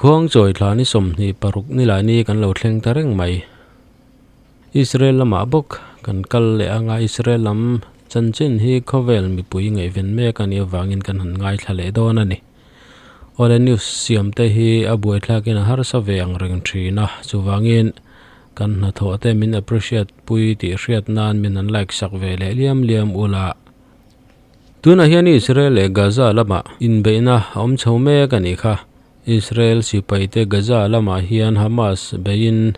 Khuangchawi thla ni 26 nilaini kan lo thleng ta reng mai. Israel lamah bawk kan kal leh anga Israel lam chanchin hi khawvel mipui ngaihven mek a nih avangin kan han ngaithla leh dawn a ni. Awle news siam te hi a buaithlakin a harsa ve ang reng thin a, chuvangin kan hnathawh te min appreciate pui tih hriat nan min han like sak ve leh liam liam ula. Tunah hian Israel leh Gaza lamah inbeihna a awm chho mek a nih kha. Israel sipaite Gaza lamah hian Hamas beiin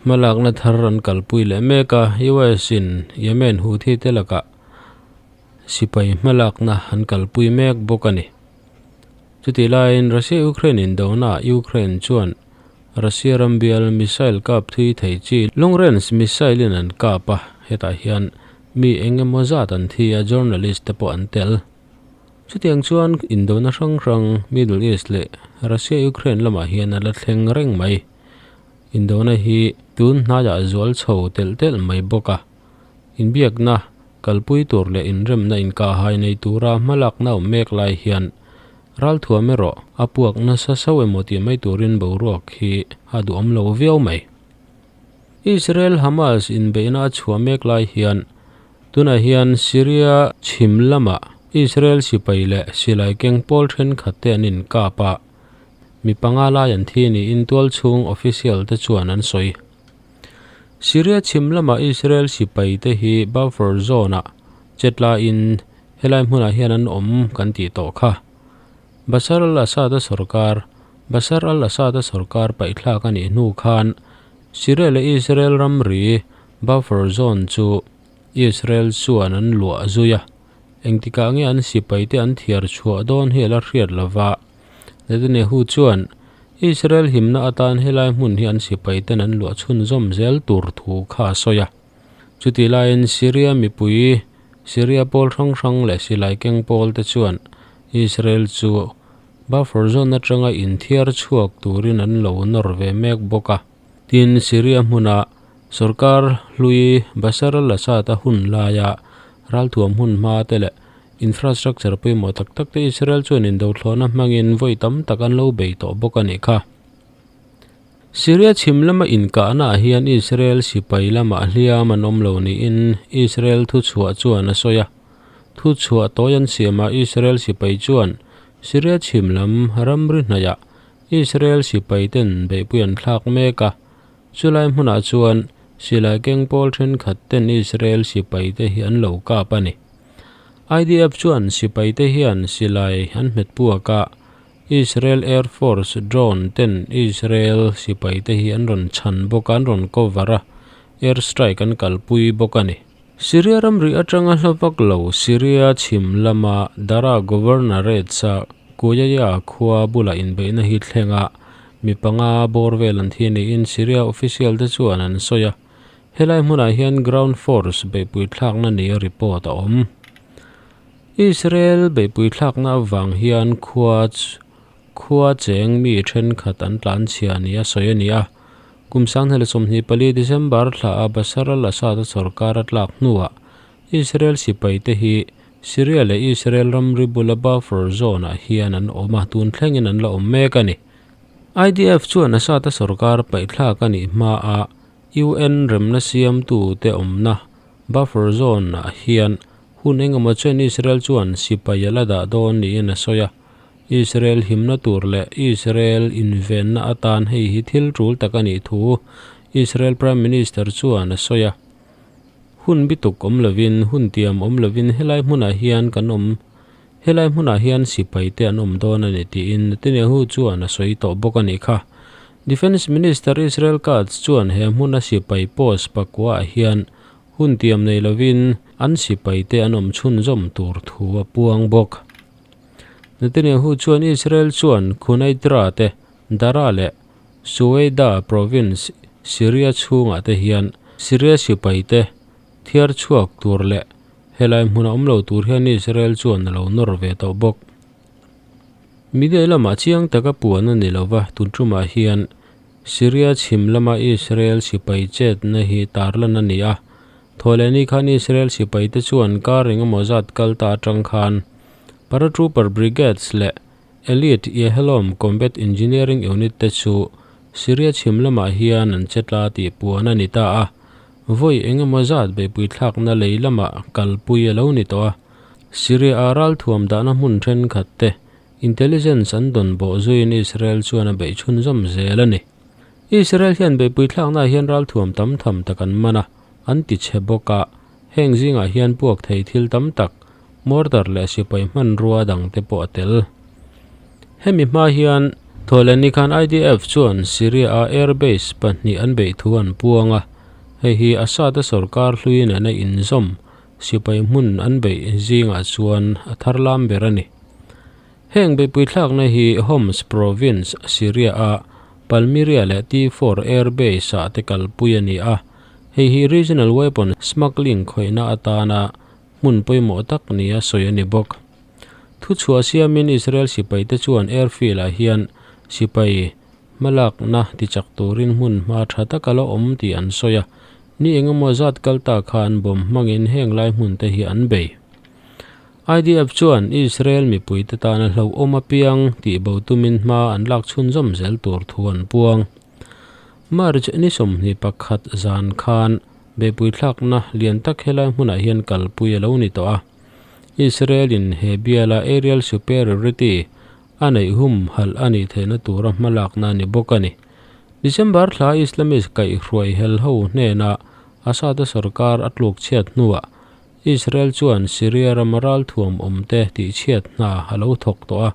hmalakna thar an kalpui leh mek a, US in Yemen Houthi te lakah sipai hmalakna an kalpui mek bawk a ni. Chutih laiin Russia-Ukraine indona Ukraine chuan Russia ram bial missile kap thui thei chi long range missile in an kap a, hetah hian mi eng emaw zat an thi a, journalist te pawh an tel. Chutiang chuan indona hrang hrang Middle East leh Russia-Ukraine lamah hian a la thleng reng mai. Indona hi tun hnaiah zual chho telh telh mai bawk a. Inbiakna kalpui tur leh inremna inkahhai nei tura hmalakna awm mek lai hian ralthuam erawh a puak nasa sauh emaw tih mai turin boruak hi a duhawm lo viau mai. Israel-Hamas inbeihna a chhuah mek lai hian Tunah hian Syria chhim lamah Israel sipai leh silai keng pawl thenkhat te an inkap a, mi panga lai an thi niin tualchhung official te chuan an sawi. Syria chhim lamah Israel sipai te hi buffer zone ah chetlaiin helai hmunah hian an awm kan tih tawh kha. Bashar al-Assad-a sorkar Bashar al-Assad-a sorkar paihthlak a nih hnu khan Syria leh Israel ramri Buffer zone chu Israel chuan an luah zui a, engtikah nge an sipaite an thiar chhuah dawn hi a la hriat lova. Netanyahu chuan Israel himna atan helai hmun hi an sipaiten an luah chhunzawm zel tur thu kha a sawi a. Chutih laiin Syria mipui, Syria pawl hrang hrang leh silai keng pawl te chuan Israel chu buffer zone atanga inthiar chhuak turin an lo nawr ve mek bawk a. Tin, Syria hmuna sorkar hlui Bashar al-Assad-a hun laia ralthuam hun hma te leh infrastructure pawimawh tak tak te Israel chuan indothlawhna hmangin vawi tam tak an lo bei tawh bawk a nih kha. Syria chhim lama inkahnaah hian Israel sipai lamah hliam an awm lo niin Israel thuchhuah chuan a sawi a. Thuchhuah tawi an siamah Israel sipai chuan Syria chhim lam ramri hnaihah Israel sipaiten beihpui an thlak mek a, chulai hmunah chuan silai keng pawl thenkhat ten Israel sipaite hi an lo kap a ni. IDF chuan sipaite hian silai an hmet puak a, Israel Air Force drone ten Israel sipaite hi an rawn chhan bawk a, an rawn cover a, air strike an kalpui bawk a ni. Syria ramri atanga hla vak lo Syria chhim lama Daraa Governorate-a Kuyaya khua bula inbeihna hi thleng a, mi panga bawr vel an thi niin Syria official te chuan an sawi a. Helai hmunah hian ground force beihpui thlakna nia report a awm. Israel beihpui thlakna avang hian khua khua cheng mi thenkhat an tlanchhia nia sawi a ni a. Kum 2024 December thla a Bashar al-Assad-a sorkar a tlak hnuah Israel sipaite hi Syria leh Israel ramri bula buffer zone-ah hian an awm a, tun thlengin an la awm mek a ni. IDF chuan Assad-a sorkar paihthlak a nih hmaa UN remna siamtute awmna buffer zone-ah hian hun engemaw chen Israel chuan sipai a la dah dawn niin a sawi a. Israel himna tur leh Israel invenna atan hei hi thil tul tak a nih thu Israel Prime Minister chuan a sawi a. Hun bituk awm lovin, hun tiam awm lovin helai hmunah hian kan awm, helai hmunah hian sipai te an awm dawn a ni tiin Netanyahu chuan a sawi tawh bawk a nih kha. Defence Minister Israel Katz chuan he hmuna sipai post pakua ah hian hun tiam nei lovin an sipai te an awm chhunzawm tur thu a puang bawk. Netanyahu chuan Israel chuan Quneitra te, Daraa leh Suweida province Syria chhungah te hian Syria sipai te thiar chhuak tur leh helai hmuna awm lo tur hian Israel chuan a lo nawr ve tawh bawk. Media lamah chiang taka puan a ni lova, tun tumah hian Syria chhim lama Israel sipai chetna hi tarlan a ni a. Thawhlehni khan Israel sipaite chuan kar engemaw zat kal ta atang khan Paratrooper Brigades leh Elite Yahalom Combat Engineering Unit te chu Syria chhim lamah hian an che tla tih puan a ni ta a, vawi eng emaw zat beihpui thlakna lei lamah kalpui a lo ni tawh a. Syria-a ralthuam dahna hmun thenkhat te intelligence an dawn bawh zuiin Israel chuan a beih chhunzawm zel a ni. Israel hian beihpui thlaknaah hian ralthuam tam tham tak an man a, an ti chhe bawk a, heng zingah hian puak thei thil tam tak, mortar leh sipai hmanrua dang te pawh a tel. Hemi hma hian Thawhlehni khan IDF chuan Syria-a airbase pahnih an beih thu an puang a, hei hi Assad-a sorkar hlui nena inzawm sipai hmun an beih zingah chuan a thar lam ber a ni. Heng beihpui thlakna hi Homs province, Syria-a Palmyra leh T-four airbase-ah te kalpui a ni a, hei hi regional weapon smuggling khawihna atana hmun pawimawh tak nia sawi a ni bawk. Thuchhuah siamin Israel sipaite chuan airfield-ah hian sipai hmalakna tichak turin hmun hma tha tak a la awm tih an sawi a, ni engemaw zat kal ta khan bomb hmangin heng lai hmunte hi an bei. IDF chuan Israel mipuite tana hlauhawm apiang tih bo tumin hma an lak chhunzawm zel tur thu an puang. March ni 21 zan khan Beihpui thlakna lian tak helai hmunah hian kalpui a lo ni tawh a. Israel-in he biala aerial superiority a neih hum halh a nih theihna tura hmalakna a ni bawk a ni. December thla Islamist kaihhruai hel ho hnena Assad-a sorkar a tluk chhiat hnuah Israel chuan Syria rama ralthuam awmte tihchhiat hna a lo thawk tawh a,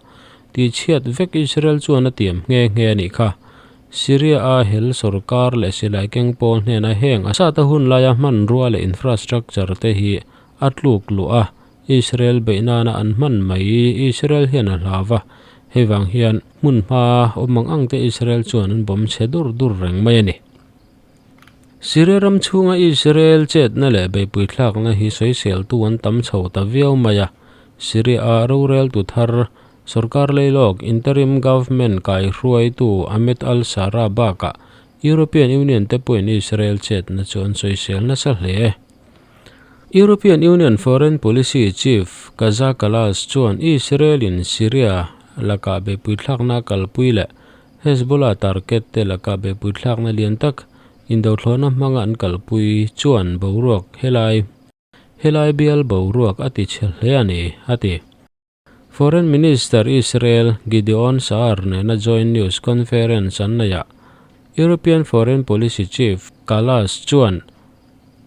tihchhiat vek Israel chuan a tiam nghe nghe a nih kha. Syria-a hel sorkar leh silai keng pawl hnena heng Assad-a hun laia hmanrua leh infrastructure te hi a tluk luh a, Israel beih nana an hman mai Israel hian a hlau va, hei vang hian hmun hma awm ang ang te Israel chuan an bawm chhe dur dur reng mai a ni. Syria ram chhunga Israel chetna leh beihpui thlakna hi sawiseltu an tam chho ta viau mai a, Syria-a roreltu thar Sorkar leilawk interim government kaihruaitu Ahmed al-Sharaa bakah European Union te pawhin Israel chetna chu an sawisel nasa hle. European Union foreign policy chief Kaja Kallas chuan Israel-in Syria lakah beihpui thlakna a kalpui leh Hezbollah target te lakah beihpui thlakna lian tak indothlawhna hmanga an kalpui chuan boruak helai helai bial boruak a ti chhe hle a ni, a ti. Foreign Minister Israel Gideon Sa'ar nena joint news conference an neihah European Foreign Policy Chief Kallas chuan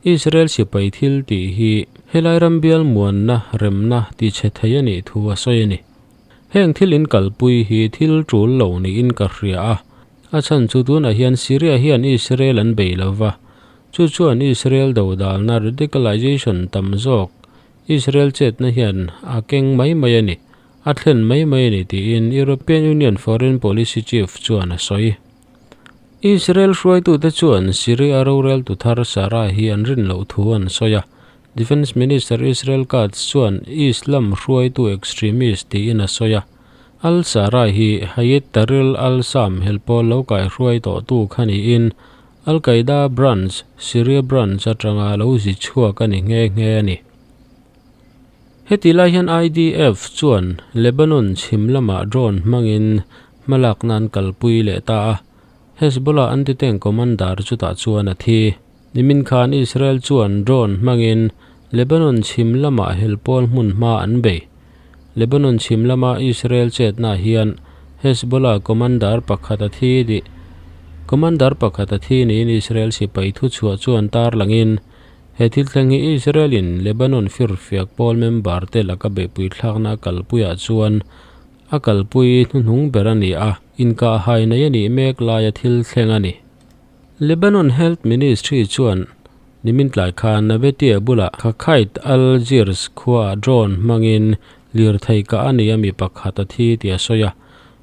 Israel sipai thil tih hi helai ram bial muanna remna ti chhe thei a nih thu a sawi a ni. Heng thil in kalpui hi thil tul lo niin ka hria a, a chhan chu tunah hian Syria hian Israel an bei lova, chu chuan Israel dodalna radicalization tam zawk Israel chetna hian a keng mai mai a ni, a thlen mai mai a ni tiin European Union Foreign Policy Chief chuan a sawi. Israel hruaitute chuan Syria roreltu thar Sarah hi an rin loh thu an sawi a, Defence Minister Israel Katz chuan Islam hruaitu extremist tiin a sawi a, Al-Sarah hi Hayat Tahrir al-Sham helpawl lo kaihruai tawhtu kha niin Al-Qaeda branch, Syria branch atanga lo zi chhuak a ni nghe nghe a ni. Heti lai hian IDF chuan Lebanon chhim lamah drone hmangin hmalakna an kalpui leh ta a, Hezbollah anti-tank commander chutah chuan a thi. Nimin khan Israel chuan drone hmangin Lebanon chhim lamah helpawl hmun hma an bei. Lebanon chhim lama Israel chetnaah hian Hezbollah commander pakhat a thi tih Commander pakhat a thi niin Israel sipai thuchhuah chuan tarlangin he thil thleng hi Israel-in Lebanon firfiak pawl member te laka beihpui thlakna a kalpuiah chuan a kalpui hnuhnung ber a ni a, inkahhai nei a nih mek laia thil thleng a ni. Lebanon Health Ministry chuan nimin tlai khan Nabetia bulah Khakait al-Jirs khuaah drone hmangin lirthei kah a ni a mi pakhat a thi tih a sawi a.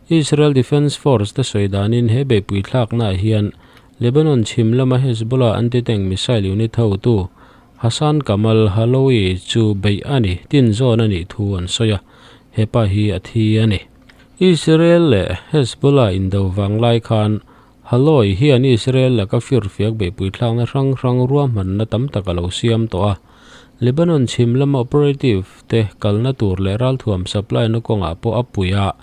Israel Defense Force te sawi danin he beihpui thlaknaah hian Lebanon chhim lama Hezbollah anti-tank missile unit hotu Hassan Kamal Haloui chu beih a ni tin zawn a nih thu an sawi a, hepa hi a thi a ni. Israel leh Hezbollah indo vang lai khan Haloy hian Israel laka firfiak beihpui thlakna hrang hrang ruahmanna tam tak a lo siam tawh a. Lebanon chhim lama operative te kalna tur leh ralthuam supply na kawngah pawh a pui a.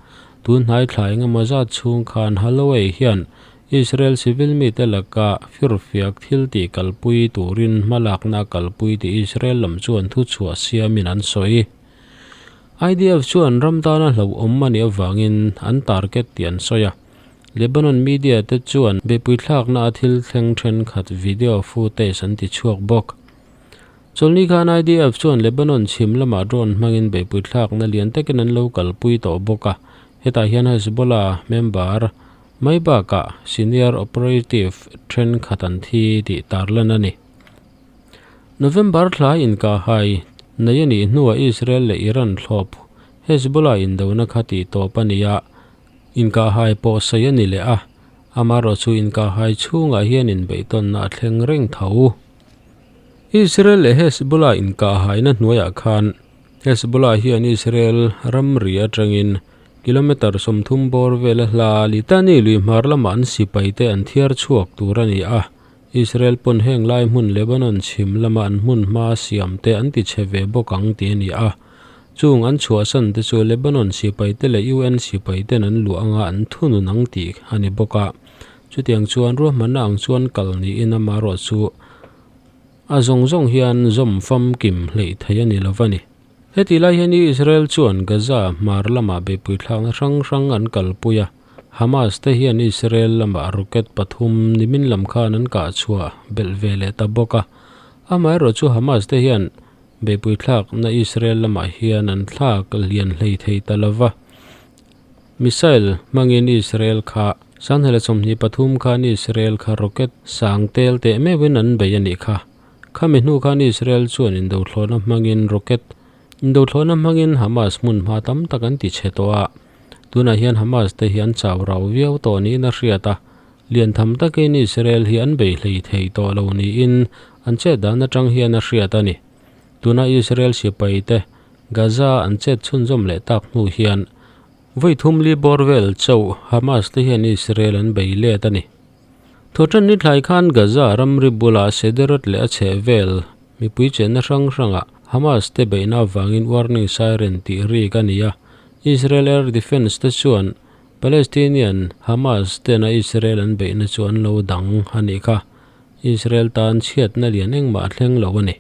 Tun hnai thla engemaw zat chhung khan Holloway hian Israel civil mite laka firfiak thil tih kalpui turin hmalakna a kalpui tih Israel lam chuan thuchhuah siamin an sawi. IDF chuan ram tana hlauhawm a nih avangin an target tih an sawi a. Lebanon media te chuan beihpui thlakna a thil thleng thenkhat video footage an ti chhuak bawk. Chawlhni khan IDF chuan Lebanon chhim lamah drone hmangin beihpui thlakna lian takin an lo kalpui tawh bawk a, hetah hian Hezbollah member mai bakah senior operative thenkhat an thi tih tarlan a ni. November thla inkahhai nei a nih hnuah Israel leh Iran thlawp Hezbollah indona kha tih tawp a ni a, inkahhai pawh sawi a ni leh a, amaherawhchu inkahhai chhungah hian inbeihtawnna a thleng reng tho. Israel leh Hezbollah inkahhaina hnuaiah khan Hezbollah hian Israel ramri atangin kilometre 30 bawr vela hla Litani lui hmar lamah an sipaite an thiar chhuak tur a ni a. Israel pawn heng lai hmun Lebanon chhim lama an hmun hma siamte an ti chhe ve bawk ang tih a ni a. Chung an chhuahsan te chu Lebanon sipaite leh UN sipaiten an luah anga an thunun ang tih a ni bawk a. Chutiang chuan ruahmanna ang chuan kal niin amaherawh chu a zawng zawng hian zawm famkim hleih thei a ni lo va ni. Heti lai hian Israel chuan Gaza hmar lamah beihpui thlakna hrang hrang an kalpui a, Hamas te hian Israel lamah rocket pathum nimin lam khan an kah chhuah belh ve leh ta bawk a. Amaherawh chu Hamas te hian beihpui thlakna Israel lamah hian an thlak lian hlei thei ta lo va. Missile hmangin Israel kha 2023 khan Israel kha rocket sang tel teh meuhin an bei a nih kha. Khami hnu khan Israel chuan indothlawhna hmangin rocket indothlawhna hmangin Hamas hmun hma tam tak an ti chhe tawh a. Tunah hian Hamas te hi an chau rau viau tawh niin a hriat a. Lian tham takin Israel hi an bei hlei thei tawh lo niin an chet dan atang hian a hriat a ni. Tuna Israel sipai te Gaza an chet chhunzawm leh tak hnu hian Voi thum li bawr vel chauh Hamas te hian Israel an bei let a ni. Thawhtan ni thlai khan Gaza ramri bulah Sderot leh a chheh vel mipui chenna hrang hrangah Hamas te beihna avangin warning siren tih rik a ni a. Israel Air Defence te chuan Palestinian Hamas tena Israel an beihna chu an lo dang a nih kha. Israel tan chhiatna lian engmah a thleng lo a ni.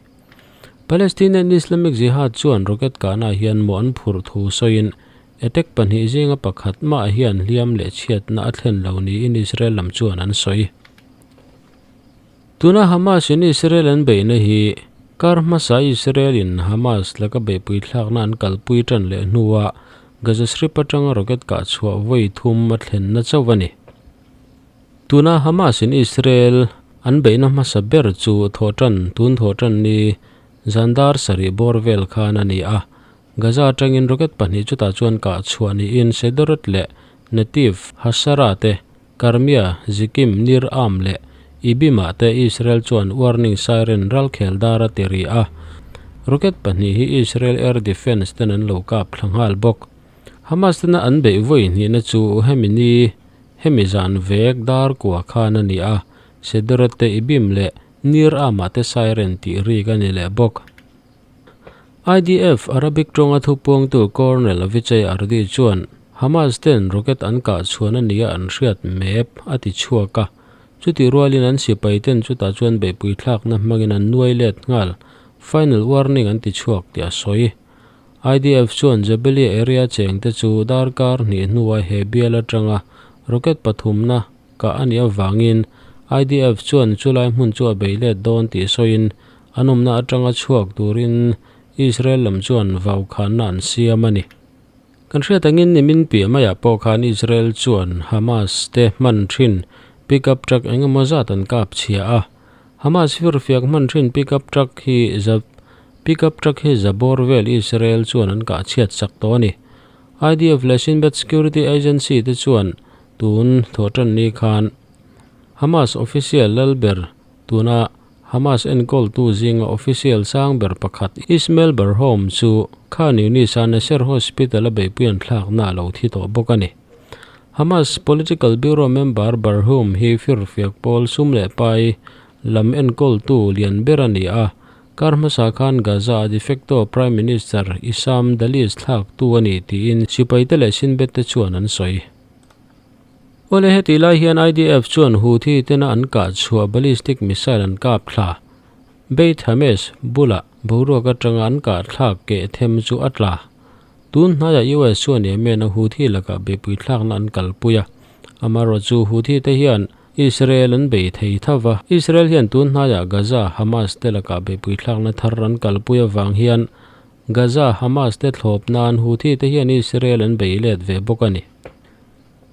Palestinian Islamic Jihad chuan rocket kahna hian maw an phurh thu sawiin attack pahnih zinga pakhat mah hian hliam leh chhiatna a thlen lo niin Israel lam chuan an sawi. Tuna Hamas in Israel an beihna hi kar hmasa Israel in Hamas laka beihpui thlakna an kalpui tan leh hnuah Gaza Strip atanga rocket kah chhuah vawi thum a thlenna chauh a ni. Tuna Hamas in Israel an beihna hmasa ber chu thawhtan tun thawhtan ni zandar sarih bawr vel khan a ni a. Gaza atangin rocket pahnih chutah chuan kah chhuah niin Sderot leh Netiv Hasara te, Karmia, Zikim, Nir Am leh Ibim-ah te Israel chuan warning siren ralkhel dar a ti ri a. Rocket pahnih hi Israel Air Defence ten an lo kap thla nghal bawk. Hamas tena an beih vawi hnihna chu hemi ni Hemi zan vek dar kua khan a ni a, Sederot te Ibim leh Nir Amah te siren tih rik a ni leh bawk. IDF Arabic tawnga thupuangtu Colonel Avichai Ardi chuan Hamas ten rocket an kah chhuan a nia an hriat map a ti chhuak a, chutih rualin an sipai ten chutah chuan beihpui thlakna hmangin an nuai let nghal, final warning an ti chhuak tih a sawi. IDF chuan Jabalia area cheng te chu darkar hnih hnuah he bial atanga rocket pathumna kah a nih avangin IDF chuan chulai hmun chu a bei let dawn tih sawiin an awmna atanga chhuak turin Israel lam chuan vau khanna an siam a ni. Kan hriat angin nimin piah maiah pawh khan Israel chuan Hamas te hman thin pickup truck engemaw zat an kap chhia a. Hamas firfiak hman thin pickup truck hi za pickup truck hi za bawr vel Israel chuan an kah chhiat sak tawh a ni. IDF leh Shin Bet Security Agency te chuan tun thawhtan ni khan Hamas official lalber tuna Hamas enkawltu zinga official sang ber pakhat Ismail Barhom chu Khan Yunis a Nasser Hospital a beihpui an thlakna a lo thi tawh bawk a ni. Hamas Political Bureau member Barhum hi firfiak pawl sum leh pai lam enkawltu lian ber a ni a. Kar hmasa khan Gaza-a de facto Prime Minister Issam Dalis thlaktu a ni tiin sipaite leh Shin Bet te chuan an sawi. Awle hetih lai hian IDF chuan Houthi tena an kah chhuah ballistic missile an kap thla. Beit Hamesh bulah boruak atanga an kah thlak keh them chu a tla. Tun hnaiah US chuan Yemen a Houthi lakah beipui thlakna an kalpui a. Amaherawhchu Houthi te hian Israel an bei thei tho va. Israel hian tun hnaiah Gaza Hamas te lakah beipui thlakna thar an kalpui avang hian Gaza Hamas te thlawp nan Houthi te hian Israel an bei let ve bawk a ni.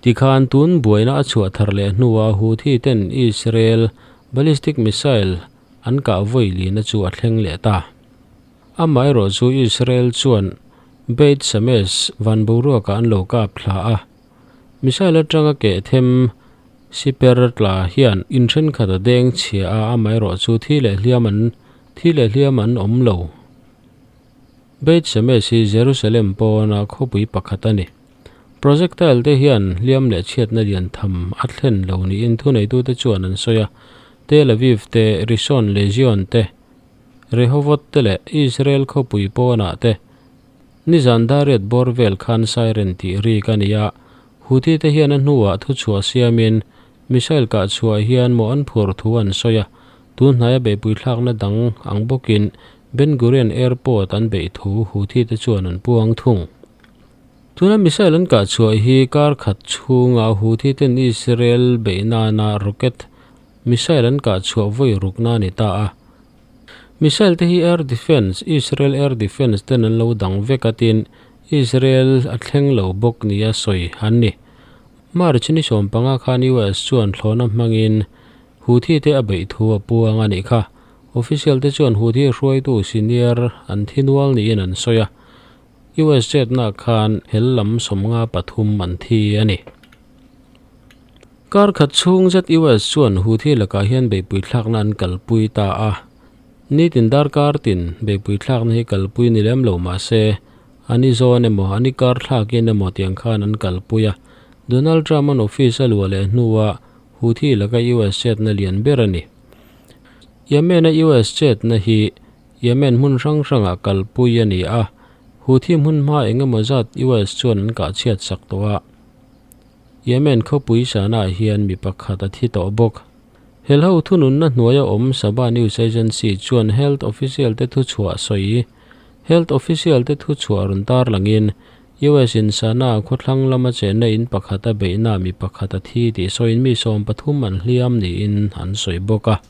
Tikhan tun buaina a chhuah thar leh hnuah Houthi ten Israel ballistic missile an kah vawi lina chu a thleng leh ta. Amaherawh chu Israel chuan Beit Shemesh van boruakah an lo kap thla a. Missile atanga keh them siper tla hian in thenkhat a deng chhia a, amaherawh chu thi leh hliam an thi leh hliam an awm lo. Beit Shemesh hi Jerusalem pawna khawpui pakhat a ni. Projectile te hian hliam leh chhiatna lian tham a thlen lo niin thuneitute chuan an sawi a, Tel Aviv te, Rishon LeZion te, Rehovot te leh Israel khawpui pawnah te nizan dariat bawr vel khan siren tih rik a ni a, Houthi te hian a hnuah thuchhuah siamin missile kah chhuah hian maw an phur thu an sawi a, tun hnaia beihpui thlakna dang ang bawkin Ben Gurion Airport an beih thu Houthi te chuan an puang thung. Tuna missile an kah chhuah hi kar khat chhunga Houthi ten Israel beih nana rocket missile an kah chhuah vawi rukna a ni ta a. Missile te hi air defence, Israel air defence ten an lo dang vek a tin Israel a thleng lo bawk nia sawi an ni. March ni 15 khan US chuan thlawhna hmangin Houthi te a beih thu a puang a nih kha. Official te chuan Houthi hruaitu senior an thi nual niin an sawi a. US chetna khan hel lam 53 an thi a ni. Kar khat chhung zet US chuan Houthi lakah hian beihpui thlakna an kalpui ta a. Nitin darkar tin beihpui thlakna hi kalpui ni lem lo mah se ani zawn emaw ani kar thlakin emaw tiang khan an kalpui a. Donald Trump an office a luah leh hnuah Houthi laka US chetna lian ber a ni. Yemen a US chetna hi Yemen hmun hrang hrangah kalpui a ni a, Houthi hmun hma eng emaw zat US chuan an kah chhiat sak tawh a. Yemen khawpui Sanaa hian mi pakhat a thi tawh bawk. Helho thununna hnuaia awm Saba News Agency chuan health official te thuchhuah sawi. Health official te thuchhuah rawn tar langin US in Sanaa khawthlang lama chenna in pakhat a beihna mi pakhat a thi tih sawiin mi 13 an hliam niin an sawi bawk a.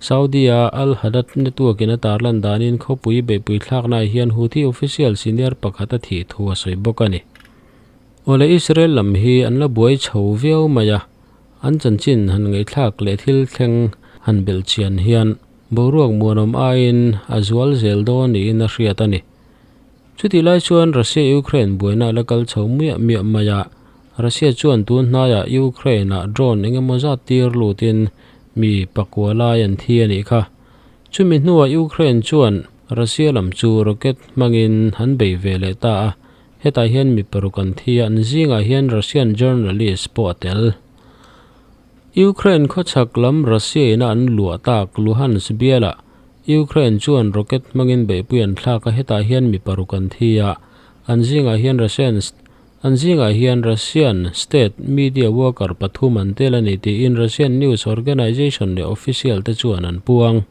Saudi-a Al Hadath network-in a tarlan danin khawpui beihpui thlaknaah hian Houthi official senior pakhat a thih thu a sawi bawk a ni. Awle Israel lam hi an la buai chho viau mai a, an chanchin han ngaihthlak leh thil thleng han belh chian hian boruak muanawm aiin a zual zel dawn niin a hriat a ni. Chutih lai chuan Russia-Ukraine buaina a la kal chho miah miah mai a, Russia chuan tun hnaiah Ukraine-ah drone eng emaw zat tir lutin mi pakua lai an thi a nih kha. Chumi hnuah Ukraine chuan Russia lam chu rocket hmangin an bei ve leh ta a, hetah hian mi paruk an thi a, an zingah hian Russian journalist pawh a tel. Ukraine khawchhak lam Russia-ina an luah tak Luhansk bialah Ukraine chuan rocket hmangin beihpui an thlak a, hetah hian mi paruk an thi a, an zingah hian Russian An zingah hian Russian state media worker pathum an tel a ni tiin Russian news organization leh official te chuan an puang.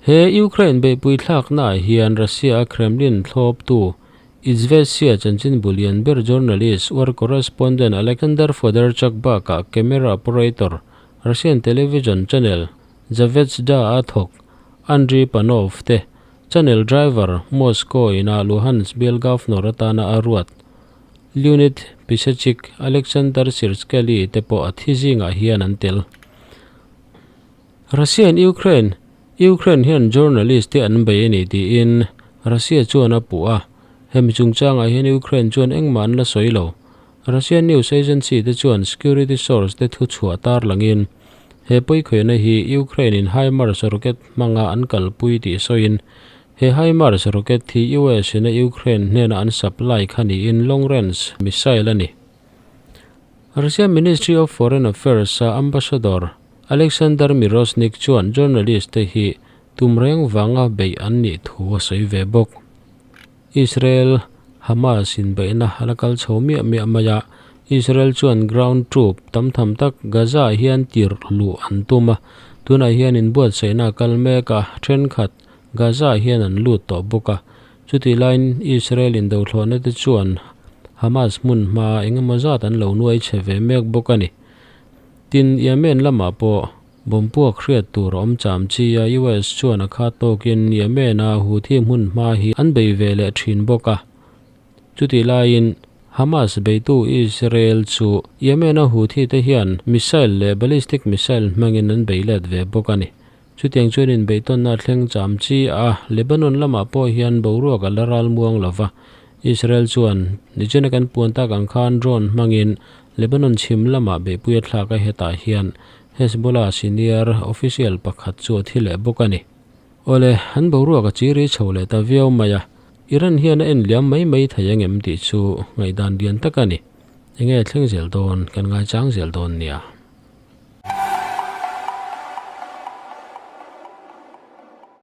He Ukraine beihpui thlaknaah hian Russia-a Kremlin thlawptu Izvestia chanchinbu lian ber journalist, war correspondent Alexander Fodorchuk bakah camera operator, Russian television channel Zvezda-a thawk Andriy Panov te Channel driver Moscow ina Luhansk bial governor atana a ruat Leonid Pisechik, Alexander Sirskely te pawh a thi zingah hian an tel. Russia in Ukraine Ukraine hian journalist te an bei a ni tiin Russia chuan a puh a, hemi chungchangah hian Ukraine chuan engmah an la sawi lo. Russian news agency te chuan security source te thuchhuah tar langin he pawikhawihna hi Ukraine in HIMARS rocket hmanga an kalpui tih sawiin he HIMARS rocket hi US in a Ukraine hnena an supply kha niin long range missile a ni. Russia Ministry of Foreign Affairs a ambassador Alexander Miroshnik chuan journalist te hi. Tum reng vanga beih an nih thu a sawi ve bawk. Israel Hamas inbeihna a la kal chho miah miah mai a, Israel chuan ground troop tam tham tak Gaza ah hian tirh luh an tum a, tunah hian inbuatsaihna a kal mek a, thenkhat Gaza ah hian an lut tawh bawk a, chutih laiin Israel indothlawhna te chuan Hamas hmun hma engemaw zat an lo nuai chhe ve mek bawk a ni. Tin, Yemen lamah pawh Bomb puak hriat tur a awm cham chi a, US chuan a khat tawkin Yemen-a Houthi hmun hma hi an bei ve leh thin bawk a. Chutih laiin Hamas beitu Israel chu Yemen-a Houthi te hian missile leh ballistic missile hmangin an bei let ve bawk a ni. Chutiang chuan inbeihtawnna a thleng cham chi a, Lebanon lamah pawh hian boruak a la ral muang lo va. Israel chuan nichina kan puan tak ang khan drone hmangin Lebanon chhim lamah beihpui a thlak a, hetah hian Hezbollah senior official pakhat chu a thi leh bawk a ni. Awle, an boruak a chiri chho leh ta viau mai a, Iran hian a en liam mai mai thei ang em tih chu ngaihdan lian tak a ni. Enge thleng zel dawn, kan ngaichang zel dawn nia.